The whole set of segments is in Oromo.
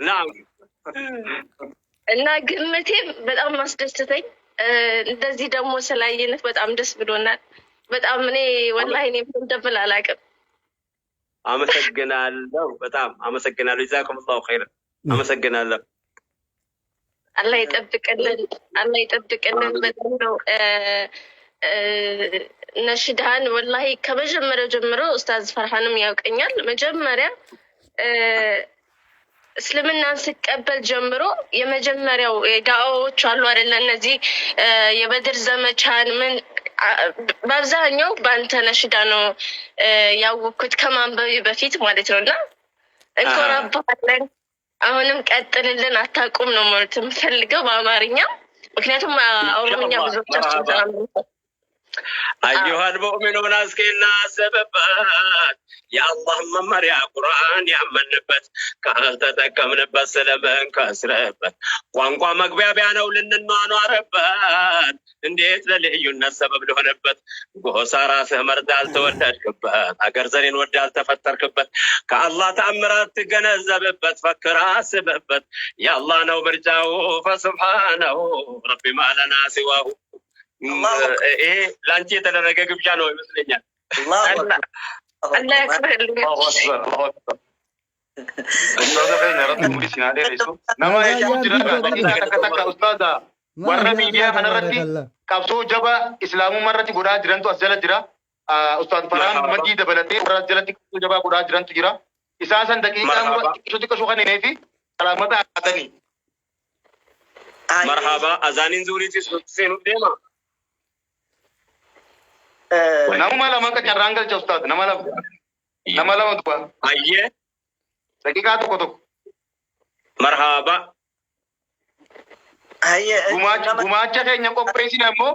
Naam. እና ግምቴም በጣም አስደስተኝ። እንደዚህ ደግሞ ስላየንህ በጣም ደስ ብሎናል። በጣም እኔ ወላሂ እኔ ምን እንደምል አላውቅም። አመሰግናለሁ። በጣም አመሰግናለሁ። ጀዛኩም ላሁ ኸይረን። አመሰግናለሁ። አላህ ይጠብቅልን፣ አላህ ይጠብቅልን። በጣም ነው ነሽድሃን ወላሂ ከመጀመሪያው ጀምሮ ኡስታዝ ፈርሃንም ያውቀኛል። መጀመሪያ እስልምናን ስቀበል ጀምሮ የመጀመሪያው ዳዋዎች አሉ አይደለ? እነዚህ የበድር ዘመቻን ምን በአብዛኛው በአንተ ነሽዳ ነው ያወቅኩት ከማንበቤ በፊት ማለት ነው። እና እንኮራባለን። አሁንም ቀጥልልን፣ አታቁም ነው ማለት የምፈልገው በአማርኛ፣ ምክንያቱም ኦሮምኛ ብዙዎቻችን ሰላም። አዩሃል ሙእሚኑን እስኪ እናስብበት፣ የአላህ መመሪያ ቁርአን ያመንበት፣ ካልተጠቀምንበት ስለምንከስርበት፣ ቋንቋ መግባቢያ ነው ልንኗኗርበት፣ እንዴት ለልዩነት ሰበብ ልሆንበት? ጎሳ ራስህ መርጠህ አልተወለድክበት፣ አገር ዘሬን ወደህ አልተፈጠርክበት፣ ከአላህ ተአምራት ትገነዘብበት፣ ፈክር አስብበት፣ የአላህ ነው ምርጫው ፈሱብሓነሁ ረቢ ማለና ሲዋሁ። ይሄ ለአንቺ የተደረገ ግብዣ ነው ይመስለኛል። አላህ ያክብርልኝ። Allahu akbar, Allahu akbar. Ustaaza keenya irratti umurii isin haa dheeressu. Nama hedduu jira, daqiiqaa takka takka ustaaza warra miidiyaa kanarratti qabsoo jabaa islaamummaa irratti godhaa jirantu as jala jira. Ustaaz Farhaan Maddii dabalatee warra as jalatti qabsoo jabaa godhaa jirantu jira. Isaan san daqiiqaa xiqqisoo xiqqisoo kan fi salaamata haatanii. Marhaba, azaaniin zuuriitis seenuuf deema. Nama lama akka carraan galcha ustaaz, nama lama. Nama lama du'a. Ayyee. Daqiiqaa tokko tokko. Marhaba. Gumaacha keenya qopheessine ammoo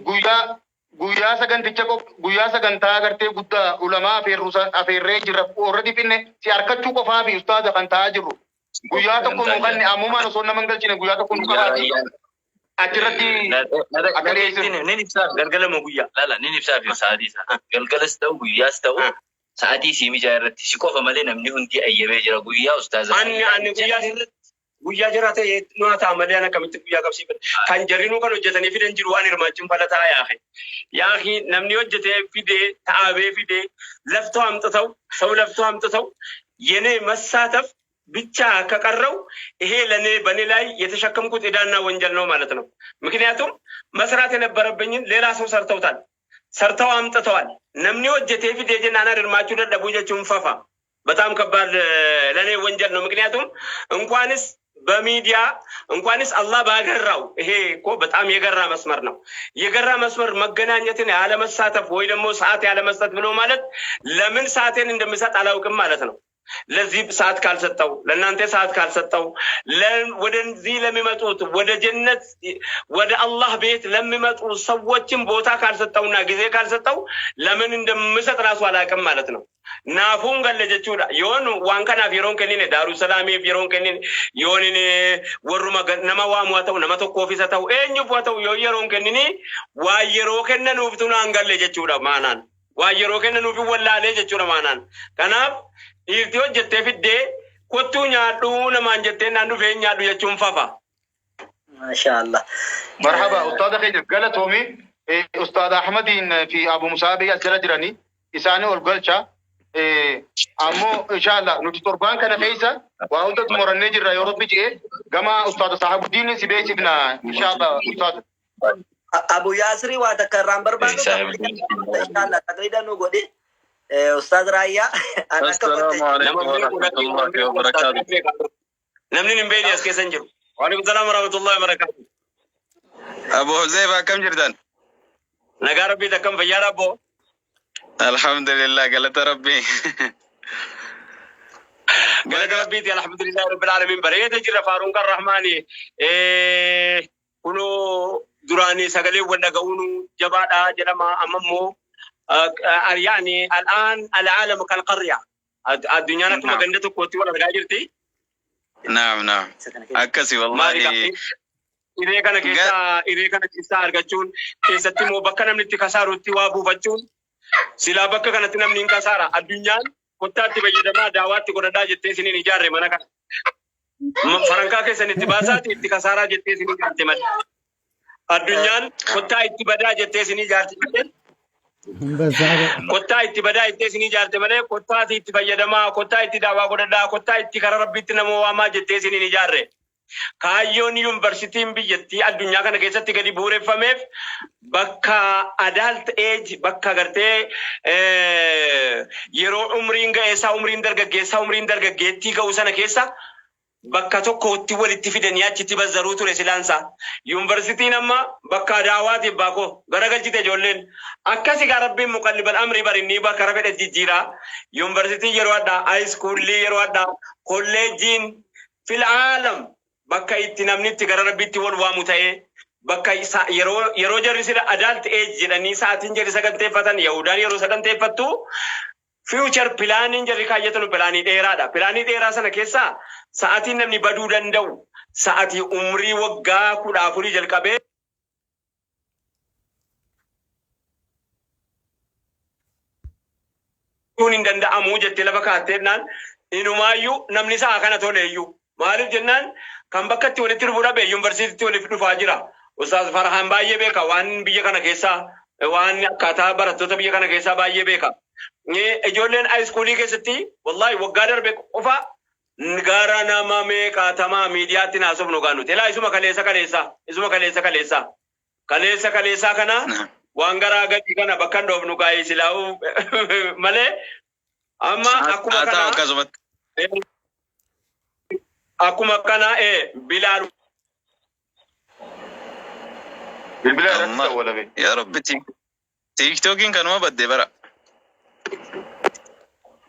guyyaa guyyaa saganticha guyyaa sagantaa gartee guddaa ulamaa afeerree jirra, already finne, si harkachuu qofaa fi ustaaza kan ta'aa jirru. Guyyaa tokko nu kanne ammumaan osoo nama hin galchine guyyaa tokko nu qabaati. Achirratti akka dhiyeessinu. Nin ibsaaf. Galgala moo guyyaa? Lala, nin ibsaaf sa'aatii isaa. Galgalas ta'u guyyaas ta'u, sa'aatii sii mijaa irratti si qofa malee namni hundi ayyamee jira guyyaa ustaaza. Anni guyyaa guyyaa jira ta'e nu haa ta'a malee, an akkamitti guyyaa qabsiifadha? Kan jarrinuu kan hojjetanii fidan jiru waan hirmaachuun falataa yaahe. Yaahi, namni hojjetee fidee ta'abee fidee ለፍቶ አምጥተው ሰው ለፍቶ አምጥተው የኔ መሳተፍ ብቻ ከቀረው ይሄ ለኔ በእኔ ላይ የተሸከምኩት ዕዳና ወንጀል ነው ማለት ነው። ምክንያቱም መስራት የነበረብኝን ሌላ ሰው ሰርተውታል፣ ሰርተው አምጥተዋል። Namni hojjetee fidee jennaan hirmaachuu dadhabuu jechuun fafa በጣም ከባድ ለእኔ ወንጀል ነው። ምክንያቱም እንኳንስ በሚዲያ እንኳንስ አላህ ባገራው፣ ይሄ እኮ በጣም የገራ መስመር ነው። የገራ መስመር መገናኘትን ያለመሳተፍ ወይ ደግሞ ሰዓት ያለመስጠት ብሎ ማለት ለምን ሰዓቴን እንደምሰጥ አላውቅም ማለት ነው። ለዚህ ሰዓት ካልሰጠው፣ ለእናንተ ሰዓት ካልሰጠው፣ ወደዚህ ለሚመጡት፣ ወደ ጀነት ወደ አላህ ቤት ለሚመጡ ሰዎችን ቦታ ካልሰጠውና ጊዜ ካልሰጠው ለምን እንደምሰጥ ራሱ አላውቅም ማለት ነው። Naafuun galle jechuudha. Yoon waan kanaaf yeroon kennine, Daaruu Salaamiif yeroon kennine, yoon warruma nama waamu haa ta'u, nama tokkoofis haa ta'u, eenyuuf haa ta'u, yoo yeroon kennini waan yeroo kennanuuftu naan galle jechuudha maanaan. Waan yeroo kennanuuf wallaalee jechuudha maanaan. Kanaaf dhiirtii hojjettee fiddee kottuu nyaadhu namaan jettee naan dhufee nyaadhu jechuun fafa. Maashaallah. Marhaba, ustaaza keenya galatoomi. Ustaada Ahmadiin fi Abu Musaabii as jala jiranii isaanii ol galcha. Ammoo inshallah nuti torbaan kana keessa waa hunda xumurannee jirra, yoo Rabbi jedhee gama ustaada Sahabuddiin si beeksifna inshallah ustaada. Abu Yaasirii waa takka irraan barbaadu, inshallah taqriida nu godhi. Ustaaz Raayyaa an akka السلام عليكم ورحمة الله وبركاته. Namni hin beekne as keessa hin jiru. Waalaikum salaam warahmatullahi wabarakatuh. Abu Huzaifa, akkam jirtan? Nagaa Rabbii, akkam fayyaa rabboo? Alhamdulillah, galata Rabbii. Galata Rabbiiti, alhamdulillahi rabbil alamin, bareeda jirra, faaruun kan rahmaani. Kunoo duraanii sagaleewwan dhaga'uun jabaadha jedhama, amma immoo yaani al'aan al'aalam kal qarya, addunyaan akkuma ganda tokkootti wal argaa jirti. Naam, naam. Akkasi Maali wallahi. Hiree kana keessaa argachuun keessatti immoo bakka namni itti kasaarutti waa buufachuun silaa bakka kanatti namni hin kasaara addunyaan. Kottaatti fayyadamaa daawaatti godhadhaa jettee isiniin ijaarre mana kana. Farankaa keessan itti baasaati itti kasaaraa jettee isinii ijaarte malee. Addunyaan kottaa itti badaa jettee isinii ijaarte malee. Kottaa itti badaa jettee isinii ijaarte malee kottaati itti fayyadamaa, kottaa itti daawaa godhadhaa, kottaa itti karaa rabbiitti nama waamaa jettee isiniin ijaarre. Kaayyoon yuunivarsiitiin biyyattii addunyaa kana keessatti gadi bu'uureffameef bakka adult age, bakka gartee yeroo umriin ga'eessaa, umriin dargaggeessaa, umriin dargaggeettii ga'u sana keessa bakka tokkotti walitti fidanii achitti bazzaruu ture silaansaa. Yuunivarsiitiin amma bakka daawaatiif baakoo garagalchite ijoolleen. Akkasi gaa rabbiin muqallibal amrii barinni bakka fedhe jijjiiraa. Yuunivarsiitiin yeroo addaa, high schoolii yeroo addaa, kolleejjiin fil aalam bakka itti namni itti gara rabbiitti wal waamu ta'ee bakka isa yeroo jarri sila adult age jedhanii sa'aatiin jarri saganteeffatan, Yahudaan yeroo saganteeffattu future planiin jarri kaayyatan planii dheeraadha. Planii dheeraa sana keessaa sa'aatiin namni baduu danda'u sa'aatii umrii waggaa 14 jalqabee hin danda'amu jettee lafa kaatteennaan inumaayyuu namni sa'a kana toleeyyuu. Maaliif jennaan, kan bakka itti walitti dhufu dhabe yuunivarsiitiitti walitti dhufaa jira. Ustaaz Farhaan baay'ee beeka waan biyya kana keessaa, waan akkaataa barattoota biyya kana keessaa baay'ee beeka. Ijoolleen high schoolii keessatti wallahi waggaa darbe qofa gara nama meeqaatamaa miidiyaatti naasofnu gaanu. Telaa isuma kaleessa kaleessa isuma kaleessa kaleessa kaleessa kaleessaa kana waan garaa gadi kana bakka hin dhoofnu gaa'ee silaa'uu malee amma akkuma Haa ta'u kana akkasumatti. Akkuma kana Bilaal Bilbila irratti Amma dawwalame. yaa rabbi, TikTokiin kanuma badde bara.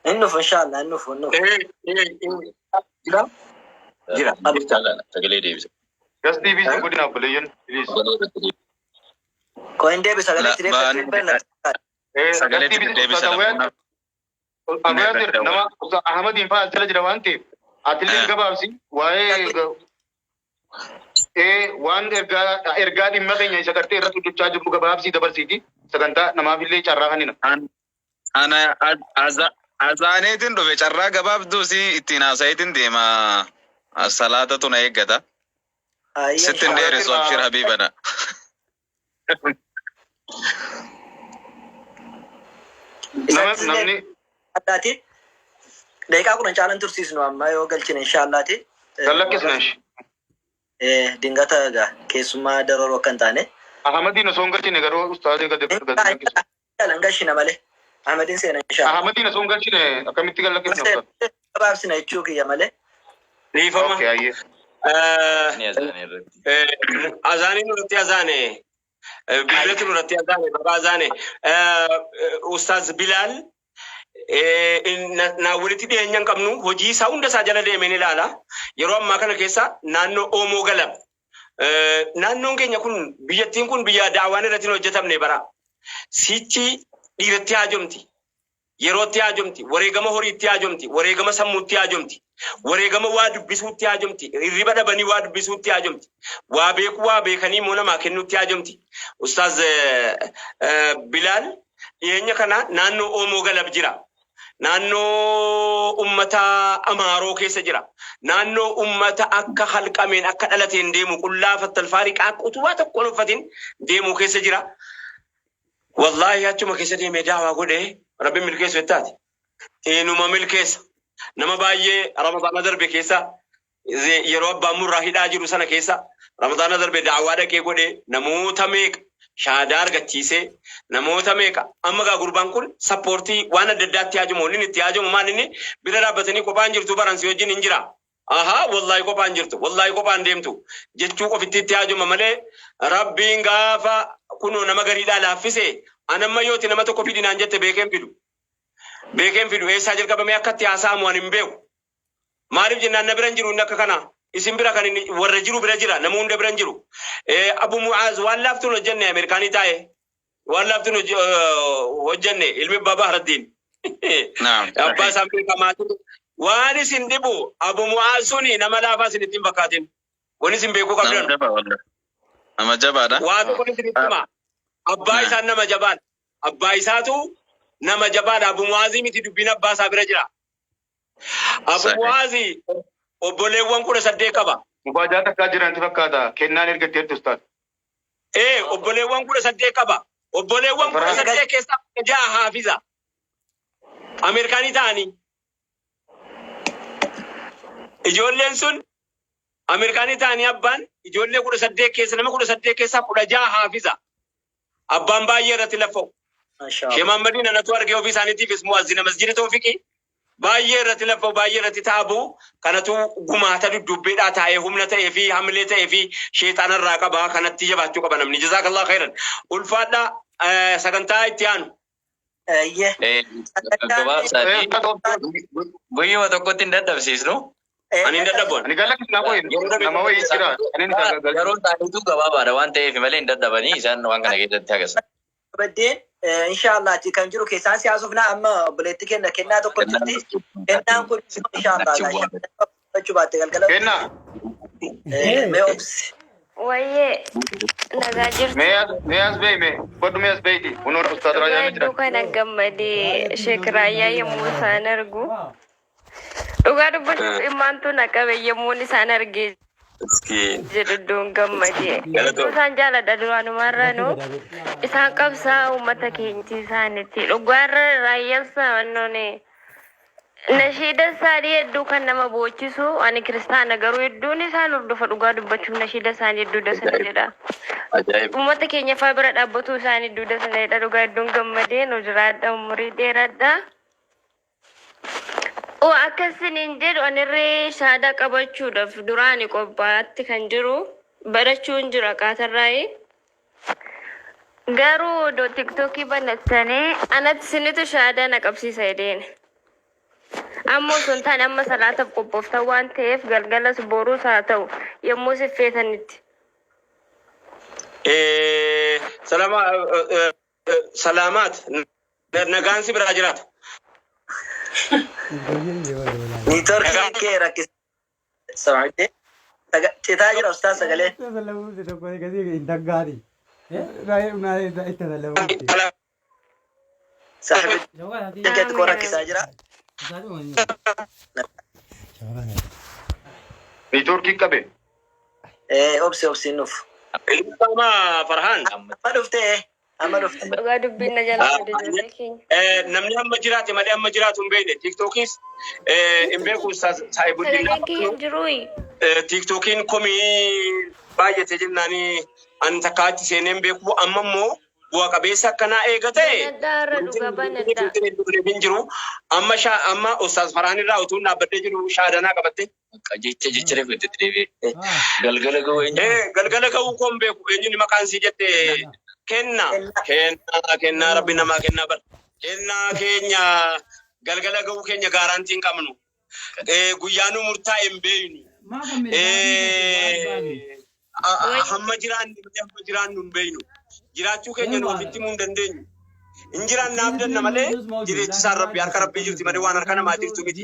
Inni dhufu inshallah, inni dhufu, inni dhufu. Jira jira. Sagalee deebisa. Gastii fi godina obboleeyyan. Please. Koo hin deebisu sagalee itti Ba'an deebisa. sagalee Gastii fi deebisa. Ustaz Abuyaasir nama Ustaz Ahmadiin fa'aa jala jira waan ta'eef atillee gabaabsi waa'ee waan ergaa dhimma keenya isa gartee irratti hojjechaa jirru gabaabsii dabarsiiti sagantaa namaafillee carraa kanina. Ana azaaneetiin dhufe, carraa gabaabduu si ittiin haasa'iitiin deema. Salaatatu na eeggata. Sitti hin dheeressu, abshir habiibana. Nama namni Addaati. Daqiiqaa 10 caalan tursiisnu amma yoo galchine inshallaati. Gallakkisna. Dingata egaa keessummaa dararuu akka hin taane. Ahmadiin osoo hin galchine garuu ustaazii gadi gadi lakkisu. Hin galchina malee. Ahmadiin seena inshallah. Ahmadiin osoo hin galchine akkamitti gallakkisna ustaaz? Gabaabsina jechuu kiyya malee. Dhiifama. Okay, ayyee. Ni azaanee irratti. Azaanii nurratti azaane. Bilbilatu nurratti azaane. Baba azaane. Ustaaz Bilaal na walitti dhiyeenya hin qabnu, hojii isaa hunda isaa jala deemeen ilaala. Yeroo ammaa kana keessa naannoo Oomoo Galab. Naannoon keenya kun, biyyattiin kun biyya daawaan irratti hin hojjetamne bara. Sichi dhiiratti haajomti. Yerootti haajomti. Wareegama horiitti haajomti. Wareegama sammuutti haajomti. Wareegama waa dubbisuutti haajomti. Hirriba dhabanii waa dubbisuutti haajomti. Waa beekuu, waa beekanii immoo namaa kennuutti haajomti. Ustaaz Bilaal dhiyeenya kana naannoo Oomoo Galab jira. Naannoo ummata Amaaroo keessa jira. Naannoo ummata akka halqameen akka dhalateen deemu, qullaa fattalfaariqaa akka utubaa tokko hin uffatin deemu keessa jira. Wallaahi achuma keessa deemee daawaa godhee rabbi milkeessu jettaati. Inuma milkeessa. Nama baay'ee Ramadaana darbe keessa, yeroo abbaan murraa hidhaa jiru sana keessa, Ramadaana darbe daawaa dhaqee godhee namoota meeqa shaadaa argachiisee, namoota meeqa. Amma gaa gurbaan kun supportii waan adda addaatti haajamu, inni itti haajamu maal, inni bira dhaabbatanii kophaan jirtu baran si wajjin hin jira. Ahaa, wallaahi kophaan jirtu, wallaahi kophaan deemtu jechuu qofitti itti haajama malee rabbiin gaafa kunoo nama gariidhaa laaffise. Anamma yooti nama tokko fidinaan jette beekeen fidu. Beekeen fidu, eessaa jalqabamee akka itti haasa'amu ani hin beeku. Maaliif jennaan, na bira hin jiru inni akka kana. Isin bira kan inni warra jiru bira jira, nama hunda bira hin jiru. Abu Mu'aaz waan laaftuun hojjenne, Ameerikaanii taa'e. Waan laaftuun hojjenne, ilmi Abbaa Bahraddiin. Naam. Abbaa isaan beekamaa ture. Waan isin dhibu Abu Mu'aaz suni nama laafaa isin ittiin fakkaatin. Wanni isin beekuu Nama qabdan. jabaa wallahi. Nama jabaadha. Waa tokko isin itti hima. Abbaa isaan nama jabaan. Abbaa isaatu Nama jabaadha. Abu Mu'aazii miti dubbiin abbaa isaa bira jira. Abu Sahih. Mu'aazii obboleewwan 18 qaba. Mufaajaa takkaa jiranti fakkaata. Kennaan ergatteerti ustaaz. Ee obboleewwan 18 qaba. Obboleewwan kudha Farhaan. saddeet keessaa 16 haafiza. Ameerikaanii ta'anii. Ijoolleen sun Ameerikaanii ta'anii abbaan ijoollee 18 keessa nama 18 keessaa 16 haafiza. Abbaan baay'ee irratti laffa'u. Masha Shee Allah. Mahammadiin anatu argee ofii isaaniitiifis mu'azzina masjida Toofiqii baay'ee irratti laffa'u baay'ee irratti taabu kanatu gumaata dudduubbeedhaa taa'ee humna ta'ee fi hamilee ta'ee fi sheexaana irraa qaba kanatti jabaachuu qaba namni. Jazaakallah khairan. Ulfaadhaa sagantaa itti aanu. Eeyyee. Gabaabsaati. Guyyuma tokkotti hin dadhabsiisnu. Ani hin dadhabu. Ani gala kisnaa koo nama wayii jira. Ani ni galchu. Yeroon isaaniitu gabaabaadha waan ta'eef malee hin dadhabanii isaan waan kana keessatti hagasa. Baddeen inshallah achi kan jiru keessaan si haasofna amma obboleetti kenna kennaa tokko jirti. Kennaan kun inshallah jechuu baatte galgala. Kennaa. Mee obsi. Wayyee nagaa jirtu. Mee as beey mee. Godhu mee as beeyti. Kunoon ustaaz Dhugaa Raayyaa hedduu jira. kana gammadee Sheek Raayyaa yommuu isaan argu. Dhugaa dubbachuuf immaantu na qabe yommuun isaan argee jedhu iddoon gammadee. Hedduu isaan jaaladha duraanumarranuu. Isaan qabsaa uummata keenyati isaanitti. Dhugaarra raayyaan saannoon nashiida isaanii hedduu kan nama boochisu ani kiristaana garuu hedduun isaan hordofa dhugaa dubbachuuf nashiida isaanii hedduu dasana jedha. Ajaa'iba. Uummata keenya faa bira dhaabbatuu isaanii hedduu dasana jedha dhugaa hedduun gammadee nu jiraadha umurii dheeradha. O akka isiniin jedhu anirree shaadaa qabachuudhaaf duraani qophaa'aatti kan jiru barachuun jira qaatarraa'ee. Garuu odoo tiktookii banattanii anatti isinitu shaadaa na qabsiisa jedheen. Amma osoo hin taane amma salaataaf qophooftan waan ta'eef galgalas boruus haa ta'u yommuu isin feetanitti. Salama salaamaat nagaan si biraa jiraatu. Niitoorkiin kee rakkisa. Citaa jira ustaaz sagalee. Saahibi keetti koo rakkisaa jira. Niitoorkii qabe. Obsi obsi nuuf. Ilma Farhaan. Amma dhuftee amma dhufte. Dhugaa dubbiin na jala fide ijoollee keenya. Namni amma jiraate malee amma jiraatu hin beekne. Tiiktookis hin beeku Ustaaz Saahibuddin. Sagaleen kiyya hin jiruuyi. Tiiktookiin komii baay'ate jennaanii ani takka achi seenee hin beeku. Amma immoo bu'a qabeessa akkanaa eega ta'e Banadhaa irra dhugaa banadhaa. hin jiru. Amma amma Ustaaz Farhaan irraa utuu dhaabbadhee jiru shaadanaa qabatte. Jecha jecha reefu itti deebi'e. Galgala ga'u eenyu? Galgala ga'uu koo hin beeku eenyuun maqaan sii jette kenna kennaa kennaa rabbi namaa kennaa bar kennaa keenya galgala ga'uu keenya gaarantii hin qabnu. Guyyaa nu murtaa'e hin beeknu. Hamma jiraannu malee hamma jiraannu hin beeknu. Jiraachuu keenya nu ofitti himuu hin dandeenyu. Hin jiraanna abdanna malee jireechisaan rabbi harka rabbii jirti malee waan harka namaa jirtu miti.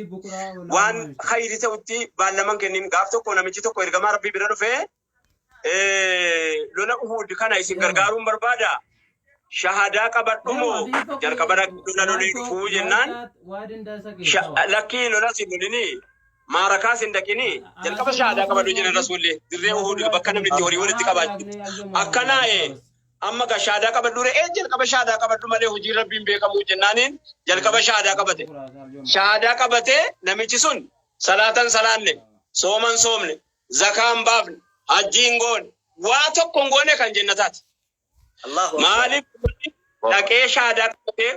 Waan khayri ta'utti baallaman kennin gaaf tokko namichi tokko ergamaa rabbii bira dhufee lola Uhud kana isin gargaaruun barbaada. Shahadaa qabadhu moo jalqaba lola lolee dhufuu jennaan lakkii lola sin lolinii maarakaa sin dhaqinii jalqaba shahadaa qabadhu jedhe rasuulli dirree Uhud bakka namni itti horii walitti qabaachu. Akkanaa amma ka shahadaa qabadhu re'ee jalqaba shahadaa qabadhu malee hojiin rabbiin beekamuu jennaaniin jalqaba shahadaa qabate. Shahadaa qabatee namichi sun salaatan salaanne, sooman soomne, zakaan baafne, hajjiin goone, waa tokko hin goone kan jennataati. Allahu Akbar. Maaliif dhaqee shaadaa qabatee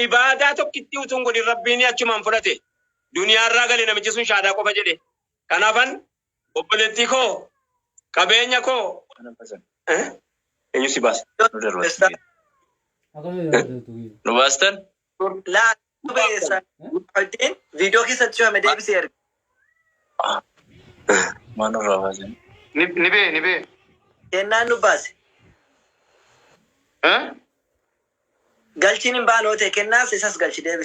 ibaadaa tokkittii utuu hin godhin rabbiin achumaan fudhate. Duniyaarraa gale namichi sun shaadaa qofa jedhe. Kanaafan obboleettii koo qabeenya koo eenyu si baase? Nu baastan? Laa viidiyoo keessatti cufame deebisee erga. Maal nurraa baasan? Ni bee ni bee. Kennaan nu baase. Eh? Galchiin hin baanoo ta'e kennaas isas galchi deebise.